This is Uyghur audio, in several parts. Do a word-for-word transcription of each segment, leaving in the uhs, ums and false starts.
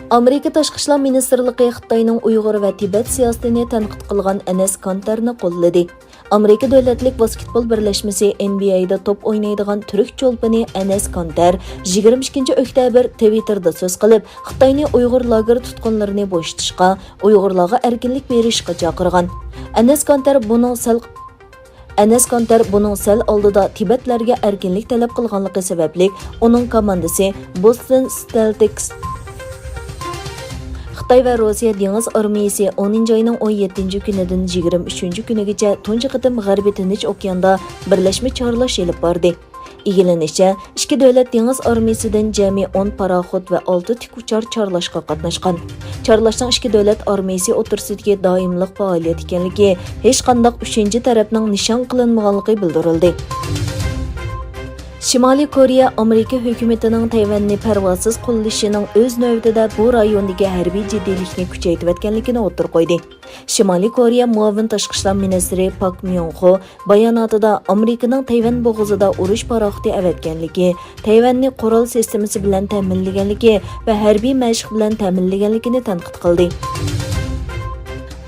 ئامېرىكا تاشقى ئىشلار مىنىستىرلىقى خىتاينىڭ ئۇيغۇر ۋە تىبەت سىياسىتىنى تەنقىد قىلغان ئەنەس كانتەرنى قوللىدى. ئامېرىكا دۆلەتلىك ۋاسكېتبول بىرلەشمىسى ئېن بى ئەيدا توپ ئوينايدىغان تۈرك چولپىنى ئەنەس كانتەر يىگىرمە ئىككىنچى ئۆكتەبىر تىۋىتتېردا سۆز قىلىپ، خىتاينى ئۇيغۇر لاگېر تۇتقۇنلىرىنى بوشىتىشقا، ئۇيغۇرلارغا ئەركىنلىك بېرىشقا چاقىرغان. ئەنەس كانتەر بۇنىڭ سەل ئەنەس كانتەر بۇنىڭ سەل ئالدىدا تىبەتلەرگە ئەركىنلىك تەلەپ قىلغانلىقى سەۋەبلىك، ئۇنىڭ كوماندىسى بوستون سېلتىكس خىتاي ۋە روسىيە دېڭىز ئارمىيىسى ئونىنچى ئاينىڭ ئون يەتتىنچى كۈنىدىن يىگىرمە ئۈچىنچى كۈنىگىچە تۇنجى قېتىم غەربىي تىنچ ئوكياندا بىرلەشمە چارلاش ئېلىپ باردى. ئىگىلىنىشىچە، ئىككى دۆلەت دېڭىز ئارمىيىسىدىن جەمئىي ئون پاراخوت ۋە ئالتە تىك ئۇچار چارلاشقا قاتناشقان. چارلاشنىڭ ئىككى دۆلەت ئارمىيىسى ئوتتۇرىسىدىكى دائىملىق پائالىيەت ئىكەنلىكى، ھېچقانداق ئۈچىنچى تەرەپنىڭ نىشان قىلىنمىغانلىقى بىلدۈرۈلدى. شىمالىي كورېيە ئامېرىكا ھۆكۈمىتىنىڭ تەيۋەننى پەرۋاسىز قوللىشىنىڭ ئۆز نۆۋىتىدە بۇ رايوندىكى ھەربىي جىددىيلىكنى كۈچەيتىۋەتكەنلىكىنى ئوتتۇرىغا قويدى. شىمالىي كورېيە مۇئاۋىن تاشقى ئىشلار مىنىستىرى پاك ميونغ خو باياناتىدا ئامېرىكىنىڭ تەيۋەن بوغۇزىدا ئۇرۇش پاراخوتى ئەۋەتكەنلىكى، تەيۋەننى قورال سىستېمىسى بىلەن تەمىنلىگەنلىكى ۋە ھەربىي مەشىق بىلەن تەمىنلىگەنلىكىنى تەنقىد قىلدى.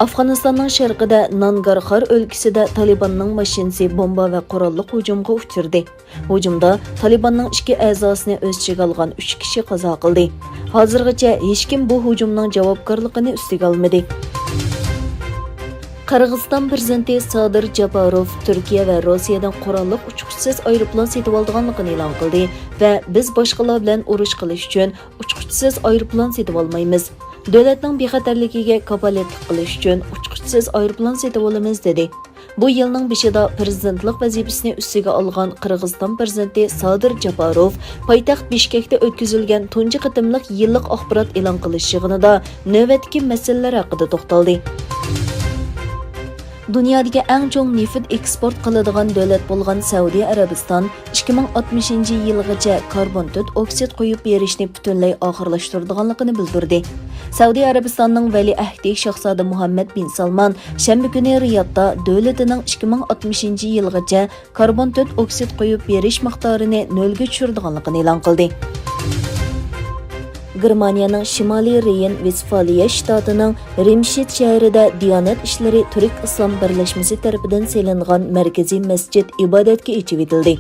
ئافغانىستاننىڭ شەرقىدە نانگارخار ئۆلكىسىدە تالىباننىڭ ماشىنىسى بومبا ۋە قوراللىق ھۇجۇمغا ئۇچرىدى. ھۇجۇمدا تالىباننىڭ ئىككى ئەزاسىنى ئۆز ئىچىگە ئالغان ئۈچ كىشى قازا قىلدى. ھازىرغىچە ھېچكىم بۇ ھۇجۇمنىڭ جاۋابكارلىقىنى ئۈستىگە ئالمىدى. قىرغىزىستان پىرېزىدېنتى سادىر جاپاروف تۈركىيە ۋە روسىيەدىن قوراللىق ئۇچقۇچىسىز ئايروپىلان سېتىۋالىدىغانلىقىنى ئېلان قىلدى ۋە بىز باشقىلار بىلەن ئۇرۇش قىلىش ئۈچۈن ئۇچقۇچىسىز ئايروپىلان سېتىۋالمايمىز. دۆلەتنىڭ بىخەتەرلىكىگە كاپالەتلىك قىلىش ئۈچۈن ئۇچقۇچىسىز ئايروپىلان سېتىۋالىمىز، دېدى. بۇ يىلنىڭ بېشىدا پىرېزىدېنتلىق ۋەزىپىسىنى ئۈستىگە ئالغان قىرغىزىستان پىرېزىدېنتى سادىر جاپاروف پايتەخت بىشكەكتە ئۆتكۈزۈلگەن تۇنجى قېتىملىق يىللىق ئاخبارات ئېلان قىلىش يىغىنىدا نۆۋەتتىكى مەسىلىلەر ھەققىدە توختالدى. دۇنيادىكى ئەڭ چوڭ نېفىت ئېكسپورت قىلىدىغان دۆلەت بولغان سەئۇدى ئەرەبىستان ئىككى مىڭ ئاتمىشىنچى يىلغىچە كاربون تۆت ئوكسىد قويۇپ بېرىشنى پۈتۈنلەي ئاخىرلاشتۇرىدىغانلىقىنى بىلدۈردى. سەئۇدى ئەرەبىستاننىڭ ۋەلىئەھدى شاھزادە مۇھەممەد بىن سالمان شەنبە كۈنى رىيادتا دۆلىتىنىڭ ئىككى مىڭ ئاتمىشىنچى يىلغىچە كاربون تۆت ئوكسىد قويۇپ بېرىش مىقدارىنى نۆلگە چۈشۈرىدىغانلىقىنى ئېلان قىلدى. گېرمانىيەنىڭ شىمالىي رېين ۋېستفالىيە شتاتىنىڭ رىمشىت شەھىرىدە دىيانەت ئىشلىرى تۈرك ئىسلام بىرلەشمىسى تەرىپىدىن سېلىنغان مەركىزىي مەسچىت ئىبادەتكە ئېچىۋېتىلدى.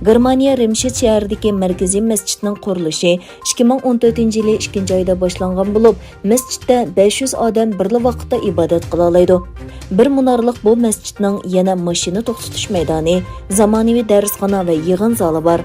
گېرمانىيە رىمشىت شەھىرىدىكى مەركىزىي مەسچىتنىڭ قۇرۇلۇشى ئىككى مىڭ ئون تۆتىنچى يىلى ئىككىنچى ئايدا باشلانغان بولۇپ، مەسچىتتە بەش يۈز ئادەم بىرلا ۋاقىتتا ئىبادەت قىلالايدۇ. بىر مۇنارلىق بۇ مەسچىتنىڭ يەنە ماشىنا توختىتىش مەيدانى، زامانىۋى دەرسخانا ۋە يىغىن زالى بار.